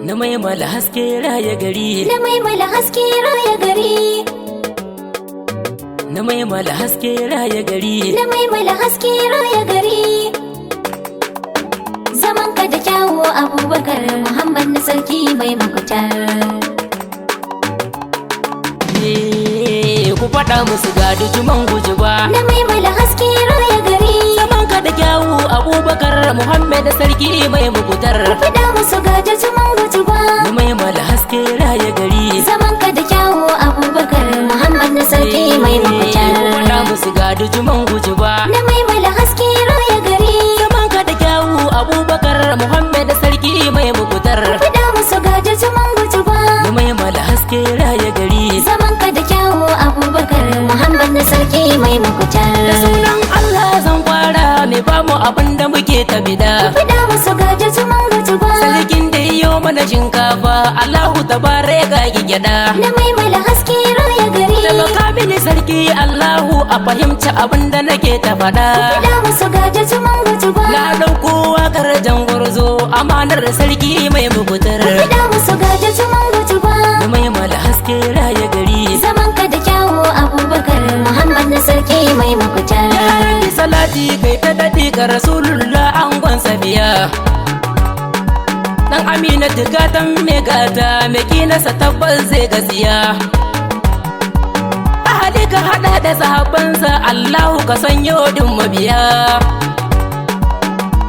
Na maimala haske raya gari. Na maimala haske raya gari. Na maimala haske raya gari. Na maimala haske raya gari. Zaman ka da kyawu, Abubakar Muhammad na sarki mai makutar. Ku faɗa musu ga dujuman guji ba. Na maimala haske raya gari. Zaman ka da kyawu, Abubakar Muhammad sarki mai mukutar. Faɗa musu ga jajuman guji ba. Na maimala haske raya gari. Zaman ka da kyawu, Abubakar Muhammad na sarki mai Ku faɗa makutar. musu ga dujuman guji ba. Na maimala haske raya gari. Zaman ka da kyawu, Abubakar Muhammad sarki mai mukutar. Faɗa musu ga jajuman guji ba. Na maimala haske raya gari. Zaman ka da kyawu, Abubakar Muhammad na sarki mai makutar. Da sunan Allah zan fara, mai bamu abin da muke ta bida. Faɗa musu ga jajuman guji ba. Sarkin da yiwo mana shinkafa, Allahu tabare ga gyada. Na maimala haske raya gari. Taimaka mini sarki Allahu, a fahimci abin da nake ta faɗa. Faɗa musu ga jajuman guji ba. Na ɗauko wakar jangwarzo, amanar sarki mai mugutar. Faɗa musu ga jajuman guji ba. Da mai mala haske raya gari. Zaman ka da kyawu, Abubakar Muhammad na sarki mai makutar. Ya Rabbi, salati kai ta daɗi ga Rasulullah, angon Safiya. Dan Amina, gatan mai gata, mai kinasa tabbas zai gatsiya. Ahali ka haɗa da sahabbansa, Allahu ka sanyo din mabiya.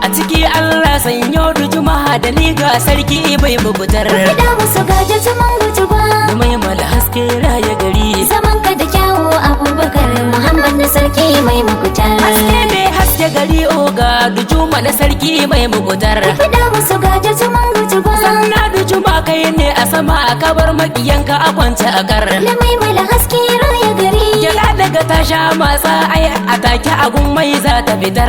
A ciki Allah sanyo juma'a da ni ga sarki bai mugutar. Faɗa musu ga jajuman guji ba. Da mai mala haske raya gari. Zaman ka da kyawu, Abubakar Muhammad na sarki mai makutar. Haske mai haske gari, oga dujuma na sarki mai mugutar. Faɗa musu ga jajuman guji ba. Sanna dujuma, kai ne a sama, a kabar makiyanka a kwance a kar. Na maimala haske raya gari. Gyada daga ta sha matsa, ai a take agun mai za ta fitar.